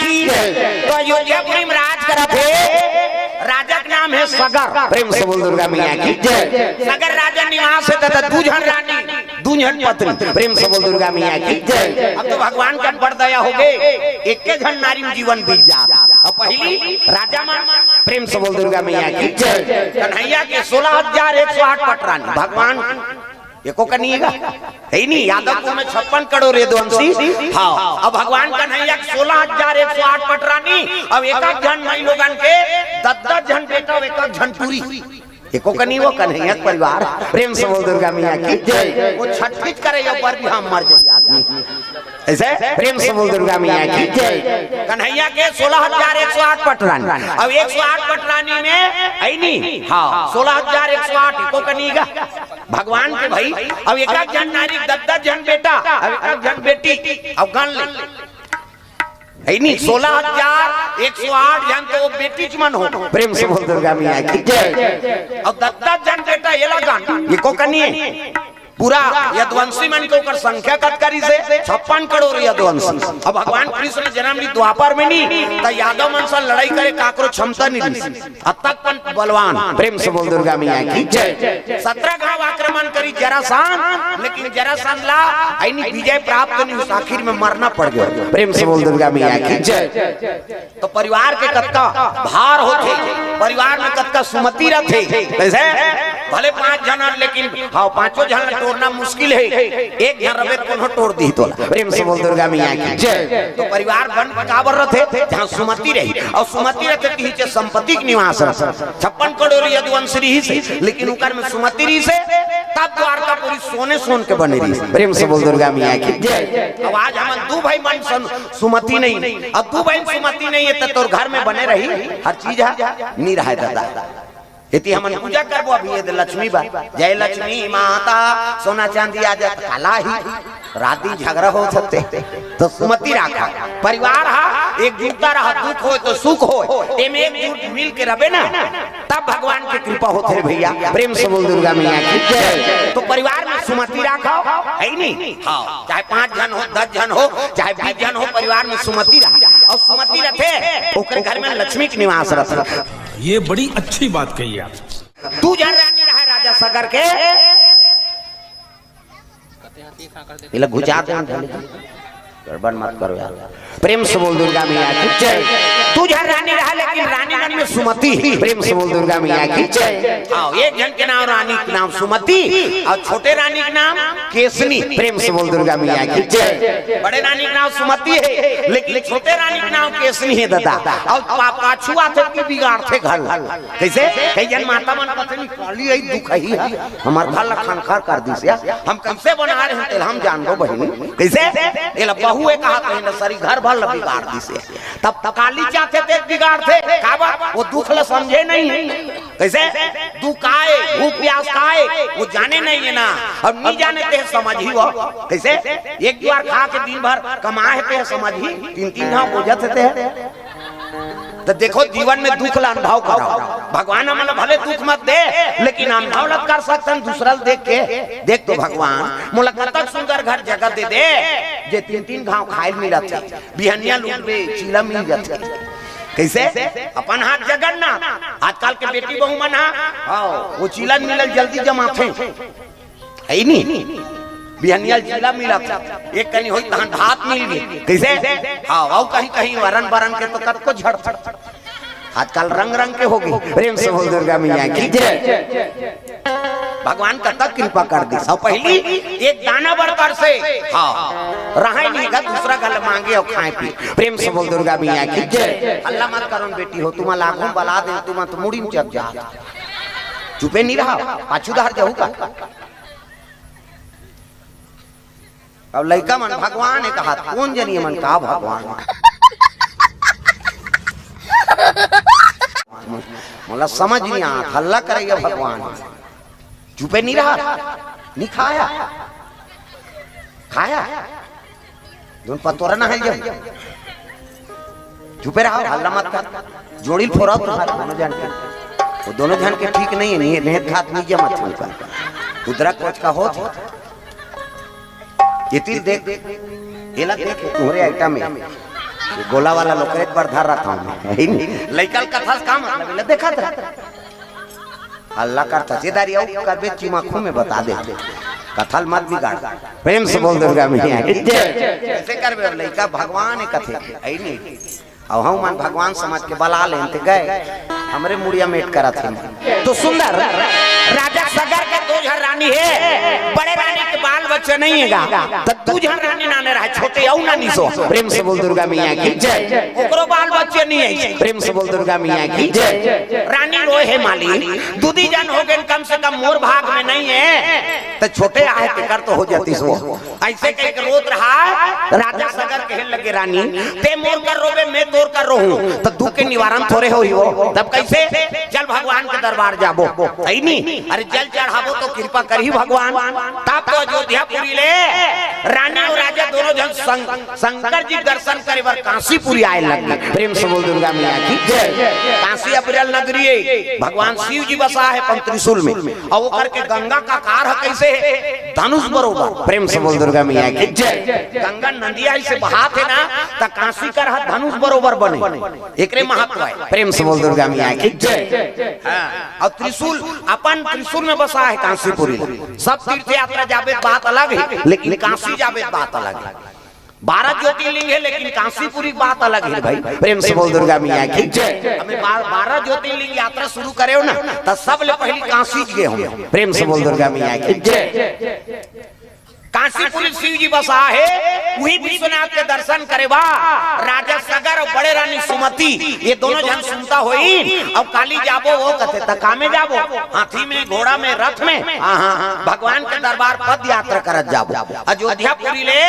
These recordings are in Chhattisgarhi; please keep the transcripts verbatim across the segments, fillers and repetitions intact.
तो अयोध्यापुरी में राज करत हे, राजा के नाम हे सगर। प्रेम से बोल दुर्गा मैया की जय। सगर राजा निवास हे, तथा दू झन रानी, दू झन पत्नी। प्रेम से बोल दुर्गा मैया की जय। अब तो भगवान के बड़ दया हो गे, एके झन नारी में जीवन बीत जात। अब पहली राजा मन, प्रेम से बोल दुर्गा मैया की जय। कन्हैया के सोलह हजार एक सौ आठ पटरानी, भगवान एको कनी हे गा, हे नहीं, यादवपुर में छप्पन करोड़ यदुवंशी। हाँ, अब भगवान कन्हैया के सोलह हजार एक सौ आठ पटरानी, अब एक एक झन माई लोगन के दस दस झन बेटा, एक एक झन टूरी, एको कनी हे वो कन्हैया के परिवार। प्रेम से बोल दुर्गा मैया की जय। वो छठीच करे, ऊपर भी हम मर जाए आदमी। ऐसे प्रेम से बोल दुर्गा मैया की जय। कन्हैया के सोलह हजार एक सौ आठ पटरानी, अब एक सौ आठ पटरानी में अइनी, हाँ, सोलह हजार एक सौ आठ एको कनी हे गा। भगवान के भाई, अब एक एक झन नारी, दस दस झन बेटा, अब एक एक झन बेटी, अब गन ले, हे नहीं, सोलह हजार एक सौ आठ झन तो वो बेटीच मन हो। प्रेम से बोल दुर्गा मैया की जय। अब दस दस झन बेटा, एला गन, एको कनी हे। पूरा यदुवंशी मन के ओकर संख्या कत करिस हे, छप्पन करोड़ यदुवंशी। अब भगवान कृष्ण जनम ली द्वापर में नहीं, त यादव मन से लड़ाई करे काकरो क्षमता नहीं रहिस। अतक पन बलवान। प्रेम से बोल दुर्गा मैया की जय। सत्रह घाव आक्रमण करी जरासंध, लेकिन जरासंध ला अइनी विजय प्राप्त नहीं होइस, आखिर में मरना पड़ गया। प्रेम से बोल दुर्गा मैया की जय। तो परिवार के कतका भार होथे, परिवार में कतका सुमति रथे। कैसे? भले पांच झन हन, लेकिन हाँ, पांचों झन टोरना मुश्किल हे, एक झन रबे कोनो टोर दी तोला। प्रेम से बोल दुर्गा मैया की जय। तो परिवार बन काबर रथे? जहाँ सुमति रही, अउ सुमति रथे, तिहिचे संपत्ति के निवास रथे। छप्पन करोड़ यदुवंश रहिस, लेकिन ओकर में सुमति रहिस, तब द्वारकापुरी सोने सोन के बने रहिस। प्रेम से बोल दुर्गा मैया की जय। अब आज हमन दू भाई मन सन सुमति नहीं, अब दू भाई सुमति नहीं हे, त तोर घर में बने रही, हर चीज हे, नहीं रहे दादा। एती हमन पूजा करबो अभी, ये दे लक्ष्मी बा, जय लक्ष्मी माता, सोना चांदी आ जात, काला ही रात दिन झगड़ा हो सकते, तो सुमति राखा। परिवार हा एकजुटता रहा, दुख होय तो सुख होय, एमे एकजुट मिल के रबे ना, तब भगवान के कृपा होथे भैया। प्रेम से बोल दुर्गा मैया की जय। तो परिवार में सुमति राखा, हे नहीं? हाँ, चाहे पांच झन हो, दस झन हो, चाहे बीस झन हो, परिवार में सुमति रहा, अउ सुमति रथे, ओकर घर में लक्ष्मी के निवास रथे। ये बड़ी अच्छी बात कही आप। दू झन रानी रहे राजा सगर के। एला घुचा दे, गड़बड़ मत करो यार। प्रेम से बोल दुर्गा मैया की जय। दू झन रानी रहे, लेकिन रानी मन में सुमति। प्रेम से बोल दुर्गा मैया की जय। हाँ, एक झन के नाम रानी के नाम सुमति, अउ छोटे रानी के नाम केसनी। प्रेम से बोल दुर्गा मैया की जय। बड़े रानी के नाम सुमति हे, लेकिन छोटे रानी के नाम केसनी हे दादा। अउ पा-, पाछू आथे कि बिगाड़थे घर। कैसे? कई झन माता मन कथे, "नहीं, काली आई दुख ही है, हमर घर ला खनखर कर दिस या, हम कैसे बना रहे हैं, तेला हम जानबो बहिनी।" कैसे? एला बहू ए कहा, कहीं न सरी घर भर ला बिगाड़ दिस या। तब काली चाहथे ते बिगाड़थे, काबर? वो दुख ला समझे नहीं। कैसे? दुख आए, भूख प्यास आए, वो जाने नहीं है ना। अब नहीं जाने ते समझही वो। कैसे? एक बार खा के दिन भर कमाए हे ते समझही, तीन तीन घाव बोझत हे ते। तो देखो, जीवन में दुख ला अनुभव करो। भगवान हमन ला भले दुख मत दे, लेकिन अनुभव ला कर सकथन दूसरा ला देख के। देख तो भगवान, मोला कतक सुंदर घर जगह दे दे, जे तीन तीन घाव खाए मिलत हे, बिहनिया लूटबे, चीला मिल जाथे। कैसे? अपन हाथ जगन्नाथ। आजकल के बेटी बहू मन हा, हाँ, वो चीला मिलल जल्दी जमाथे। हे नहीं? बिहनिया चीला मिलत हे। एक कनी होई तहन भात मिल गे। कैसे? हाँ, अउ कहीं कहीं वरन बरन के तो कतको झड़थे। आजकल रंग रंग के हो गे। प्रेम से बोल दुर्गा मैया की जय। भगवान कतक कृपा कर दिस। अउ पहली एक दाना बरतर से, हाँ, रहे नहीं गा, दूसरा घर मांगे अउ खाए पी। प्रेम से बोल दुर्गा मैया की जय। हल्ला मत करो न बेटी हो, तुम लागू बला दे, तुम तो मुड़ी में चढ़ जा। चुपे नहीं रहा, पाछू धार जाऊ का। अब लइका मन भगवान हे कहा, कोन जनी मन का भगवान? मोला समझ नहीं आत, हल्ला करैया भगवान। चुपे नहीं रहा, नहीं खाया, खाया। दोनों पतोरा ना है जब। चुपे रहो, हल्ला मत कर। जोड़ी फोरा तुम्हारे दोनों जन के। वो दोनों जन के ठीक नहीं है, नहीं, नहीं खात नहीं जमत है उनका। उधरा कोच का हो। ये तीर देख, एला देख, तुम्हारे आइटम है। ये गोला वाला लोकरेच बर धर रहा था मैं, है नहीं? लइका ल कथा से का मतलब, ले देखा था। हल्ला करता, जेदारी अउ करबे, चिमाखू में बता दे। कथा ल मत बिगाड़। प्रेम से बोल दुर्गा मैया की जय। कैसे करबे? लइका भगवान है कथे, है नहीं? अब हम मन भगवान समझ के बला लेन ते गए, हमरे मुड़िया मेट करत हे। तो सुंदर राजा सगर के दो झन रानी हे, बड़े रानी के बाल बच्चे नहीं हे गा, तो दू झन रानी नाने रहे, छोटे अउ नानी सो। प्रेम से बोल दुर्गा मैया की जय। ओकरो बाल बच्चे नहीं हे, प्रेम से बोल दुर्गा मैया की जय। रानी रोए हे माली, दू दी झन हो गए, कम से कम मोर भाग में नहीं हे, तो छोटे आहे तेकर तो हो जाती सो। ऐसे कह के रोत रहा है। राजा सगर कहे लगे, रानी, ते मोर कर रोबे, मैं तोर कर रोहूं, तो दुख के निवारण थोड़े होई हो। तब कैसे? चल भगवान के दरबार जाबो, है नी? अरे जल चढ़ाबो तो कृपा करही भगवान। तब तो अयोध्यापुरी ले रानी अउ राजा दोनों झन संग, शंकर जी के दर्शन करे बर काशीपुरी आए लगे। प्रेम से बोल दुर्गा मैया की जय। काशी अविरल नगरी है, भगवान शिव जी बसा है अपन त्रिशूल में। अउ ओकर के गंगा का कार ह कैसे हे? धनुष बरोबर। प्रेम से बोल दुर्गा मैया की जय। गंगा नदिया ऐसे बहात हे ना, त काशी कर ह धनुष बरोबर बने, एकरे महत्व है। प्रेम से बोल दुर्गा मैया की जय। हाँ, अउ त्रिशूल, अपन त्रिशूल में बसा है काशीपुरी। सब तीर्थ यात्रा जाबे त बात अलग है, लेकिन काशी जाबे त बात अलग है। बारह ज्योतिर्लिंग है, लेकिन काशीपुरी बात अलग है भाई। प्रेम से बोल दुर्गा मैया की जय। हमें बार-, बारह ज्योतिर्लिंग यात्रा शुरू करे हो ना, तो सबले पहली काशी गए हों। प्रेम से बोल दुर्गा मैया की जय। काशीपुरी शिव जी बसा है, वही विश्वनाथ के दर्शन करे बा। राजा सगर अउ बड़े रानी सुमति, ये दोनों झन सुनता होई। अब काली जाबो, वो कथे, त कामे जाबो, हाथी में, घोड़ा में, रथ में, हाँ, हाँ, हाँ, भगवान के दरबार पद यात्रा करत जाबो। अयोध्यापुरी ले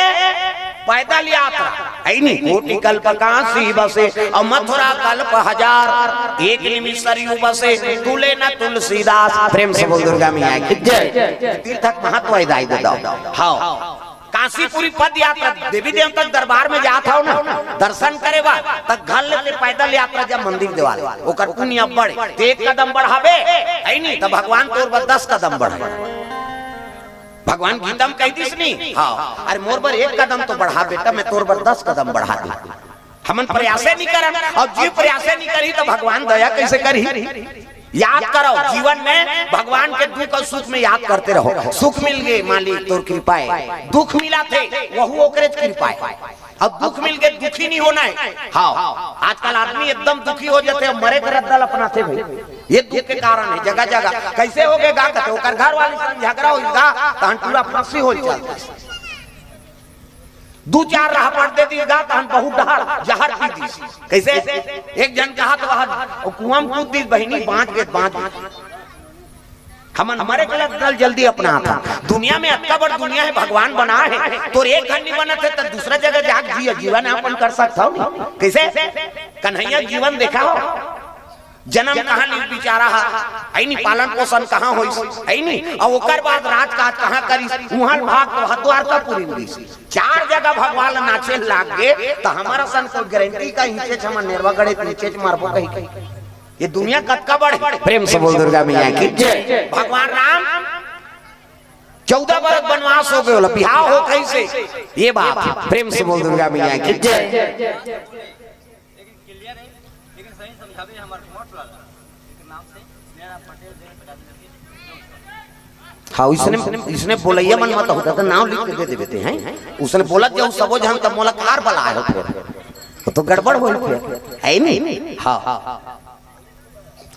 पैदल यात्रा, है नी? कोटि कल्प काशी बसे, अउ मथुरा कल्प हजार, एक निमिष सरयू बसे, तुले न तुलसीदास। प्रेम से बोल दुर्गा मैया की जय। तीर्थक महत्व है दाई दे दो। हाँ, काशीपुरी पद यात्रा, देवी देवता के दरबार में जात हो ना, दर्शन करे बा, त घर ले ते पैदल यात्रा जा मंदिर देवाल, ओकर पुण्य बढ़े। ते एक कदम बढ़ाबे, है नी, त भगवान तोर बर दस कदम बढ़ाए। भगवान गीता में कह दिस नी, हाँ, अरे मोर बर एक कदम तो बढ़ा बेटा, मैं तोर बर दस कदम बढ़ा दी। हमन प्रयासे नहीं करन, अउ जीव प्रयासे नहीं करही त भगवान दया कैसे करही? याद करो, जीवन में भगवान के दुख अउ सुख में याद करते रहो। सुख मिल गए मालिक तोर कृपा है, दुख मिला थे वहू ओकरे कृपा है। अब दुख मिल गए, दुखी नहीं होना है। हाँ, आजकल आदमी एकदम दुखी हो जाते हैं, मरे के रद्दा ल अपनाथे भाई। ये दुख के कारण है जगह जगह। कैसे हो गए गा कथे, ओकर घर वाली संग झगड़ा होई गा, तहन टूरा फांसी हो चलता। दू चार रहपट दे दी गा, तहन बहुत डहर जहर पी दी। कैसे? एक झन कहा तो वह कुआं में कूद दी बहिनी, बांच गए, बांच गए। हमन मरे के रद्दा ल जल्दी अपनाथन। दुनिया में अतका बड़ दुनिया है, भगवान बना है, तोर एक घर नहीं बनत है, त दूसरा जगह जाके जिया, जीवन यापन कर सकत हो नहीं। कैसे? कन्हैया जीवन देखा हो, जन्म कहाँ ली बिचारा हा, है नी, पालन पोषण कहाँ होइस, है नी, अउ ओकर बाद राजकाज कहाँ करिस, उहाँ भाग तो द्वारकापुरी में गइस। चार जगह भगवान ल नाचे लाग गे, त हमर असन कोई गारंटी का नीचे छमा नेरवा गड़े नीचे मरबो कही कही। ये दुनिया कतका बड़े। प्रेम से बोल दुर्गा मैया की जय। भगवान राम चौदह बरस वनवास हो गए, बिहाव हो कैसे? ये बात। प्रेम से बोल दुर्गा मैया की जय। हाँ, इसने, इसने बोलैया मन मत होता त नाम लिख के दे देबे ते हैं। उसने बोलत जाऊ सबो झन, तब मोला कार बला हो फिर। वो तो गड़बड़ होई फिर, है नहीं? हाँ,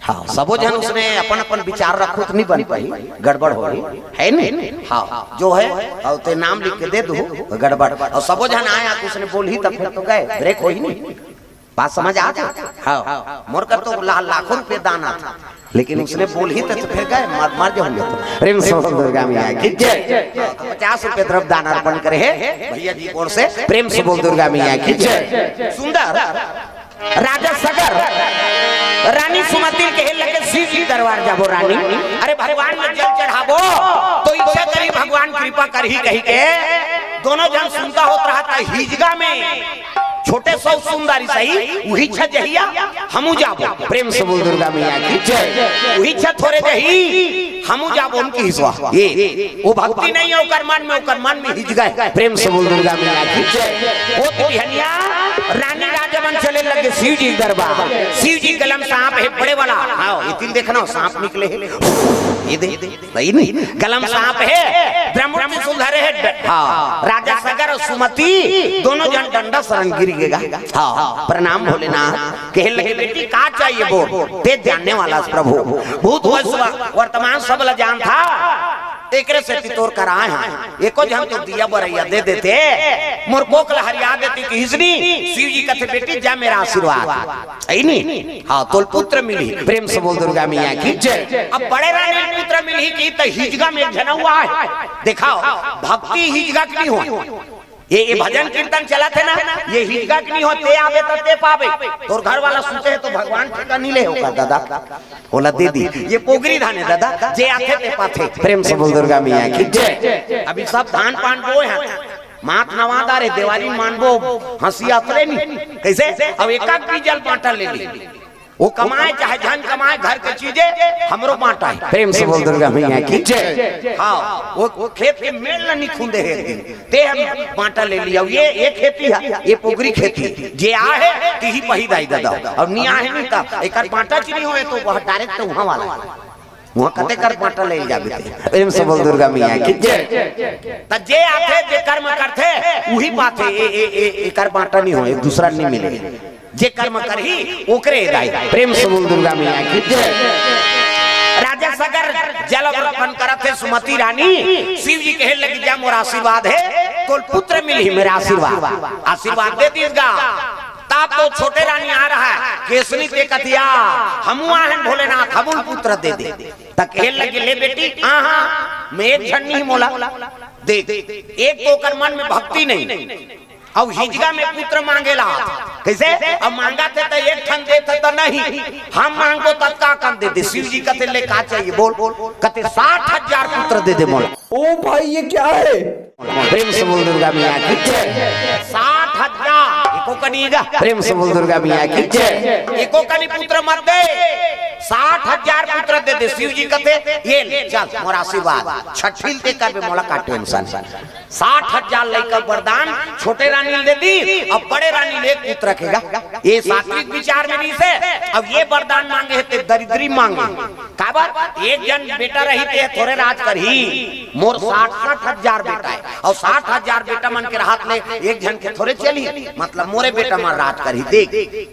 हाँ, सबो झन उसने अपन अपन विचार रखो तो नहीं बन पाई, गड़बड़ होई, है नहीं? हाँ, जो है, अउ ते नाम लिख के दे दू, गड़बड़। अउ सबो झन आया तो उसने बोलही तब फिर तो गए, ब्रेक होई नहीं। बात समझ आ जा? हाँ, मोर कर तो ला-, लाखों रुपये दान आथे, लेकिन उसने बोलही त फिर गए, मर, मर जाऊंगे तो। प्रेम से बोल दुर्गा मैया की जय। पचास रुपये द्रव्य दान अर्पण करे है भैया जी ओर से, प्रेम से बोल दुर्गा मैया की जय। सुंदर राजा सगर रानी सुमति ल कहे लगे, शिव जी दरबार जाबो रानी, अरे भगवान में जल चढ़ाबो तो इच्छा करी भगवान कृपा करही कही के दोनों झन सुनता होत रहा था हिजगा में। छोटे सौ सुंदरी सही, उही छजहिया, हमू जाबो। प्रेम से बोल दुर्गा मैया की जय। उही छ थोरे जही, हमू जाबो उनकी हिसवा। ये, वो भक्ति नहीं है ओकर मन में, ओकर मन में हिजगा है। प्रेम से बोल दुर्गा मैया की जय। वो तो बिहनिया रानी राजा मन चले लगे शिव जी के दरबार। शिव जी गलम सांप हे बड़े वाला, हाँ, ये तीन देखना, सांप निकले हे, ये दे, सही नहीं, गलम सांप हे, ब्रह्मूर्ति सुंदर हे, हाँ, राजा सगर अउ सुमति दोनों जन डंडा सरन गिर गेगा। हाँ, प्रणाम भोलेनाथ। कहे लगे, "बेटी, का चाहिए बोल, ते जानने वाला प्रभु, भूत भविष्य वर्तमान सब ल जानथा, एकरे सेती तोर करा आए हंव, एको झन तो दिया बरइया दे देते, मोर कोख ल हरिया देती।" कहिस नी, शिव जी कथे, "बेटी, जा, मेरा आशीर्वाद।" सही नहीं? हाँ, तोल पुत्र मिलही। प्रेम से बोल दुर्गा मैया की जय। अब बड़े रानी ल पुत्र मिलही कि त हिजगा में एक झन अउ हे। देखा हो, भक्ति हिजगा के नहीं हो। ये, ये भजन कीर्तन चलत हे ना, ये हिजगा के नहीं हो, ते आबे त ते पाबे। तोर घर वाला सुते हे तो भगवान ठेका नहीं ले होगा दादा। ओला दे दी। ये पोगरी धान हे दादा, जे आथे ते पाथे। प्रेम से बोल दुर्गा मैया की जय। अभी सब धान पान बोए हन, मात नवा डारे, देवारी मानबो, हंसी आतरे नहीं। कैसे? अब एक आध बीजल बांटा ले ली। वो कमाए चाहे झन कमाए, घर के चीजें हमरो बांटा हे। प्रेम से बोल दुर्गा मैया की जय। हाँ, वो, वो खेत के मेड़ ल नहीं खूंदे हे एक दिन, ते हम बांटा ले लिया। ये, ये खेती हे, ये पोगरी खेती, जे आहे तिही पही दाई दादा, अउ नहीं आहे नहीं त एकर बांटा च नहीं होए तो वह डायरेक्ट तो वहां वाला हे। वहां कते कर बांटा ले जाबे ते। प्रेम से बोल दुर्गा मैया की जय। त जे आथे, जे कर्म करथे, उही पाथे। ए, ए, ए, एकर बांटा नहीं होए, दूसरा नहीं मिले। जे कर्म करही, ओकरे दाई। प्रेम से बोल दुर्गा मैया की जय। राजा सगर जल अर्पण करत हे सुमति रानी। शिव जी कहे लगी, "जा, मोर आशीर्वाद हे, तोल पुत्र मिलही, मेरा आशीर्वाद।" आशीर्वाद दे दीस गा। तब तो छोटे रानी आ रहा हे, केसनी ते कथिया, "हमू आहन भोलेनाथ, हमू ल पुत्र दे दे।" त कहे लगे, "ले बेटी, हाँ, हाँ, मैं एक झन नहीं मोला दे।" एक तो ओकर मन में भक्ति नहीं, अउ हिजगा में पुत्र मांगेला। कैसे? अब मांगथे त एक ठन देथे त नहीं, हम मांगबो त का कन दे दे। शिव जी कथे, "ले, का चाहिए बोल?" कथे, "साठ हजार पुत्र दे दे मोला।" ओ भाई, ये क्या है? प्रेम से बोल दुर्गा मैया की जय। साठ हजार, एको कनी गा। प्रेम से बोल दुर्गा मैया की जय। एको कनी पुत्र मत दे, साठ हजार पुत्र दे दे। शिव जी कथे, "ये ले, चल, मोर आशीर्वाद, छठिल ते करबे, मोला का टेंशन।" साठ हजार लइका वरदान छोटे रानी ल दे दी, अब बड़े रानी ले पुत्र रखेगा। ये सात्विक विचार में नहीं से, अब ये वरदान मांगे हे ते दरिद्री मांगे। काबर? एक जन बेटा रही ते थोरे राज करही, मोर साठ साठ हजार बेटा हे, अउ साठ हजार बेटा मन के रहत ले एक झन के थोरे चलही, मतलब मोरे बेटा मन राज करही। देख,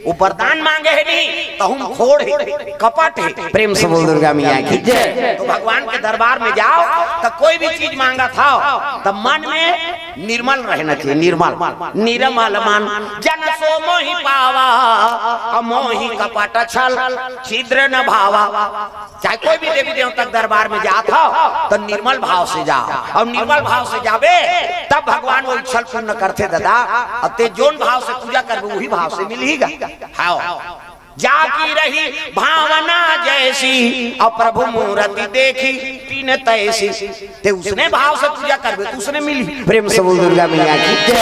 वो वरदान मांगे हे नहीं, तहूं खोड़ हे, कपट हे। प्रेम से बोल दुर्गा मैया की जय। तो भगवान के दरबार में जाओ, त कोई भी चीज मांगत हो, त मन में निर्मल रहना चाहिए, निर्मल। निर्मल मन जन सो मोहि पावा, अमोहि कपट छल छिद्र न भावा। चाहे कोई भी देवी देवता के दरबार में जात हो, त निर्मल भाव से जाओ, अउ निर्मल भाव से जाबे, तब भगवान वो इच्छा ल पूर्ण करथे दादा। अउ ते जोन भाव से पूजा करबे, वही भाव से मिलही गा। हाँ, "जा की रही भावना जैसी, अउ प्रभु मूरति देखी तिन तैसी।" ते उसने भाव से पूजा करबे, त उसने मिलही। प्रेम से बोल दुर्गा मैया की जय।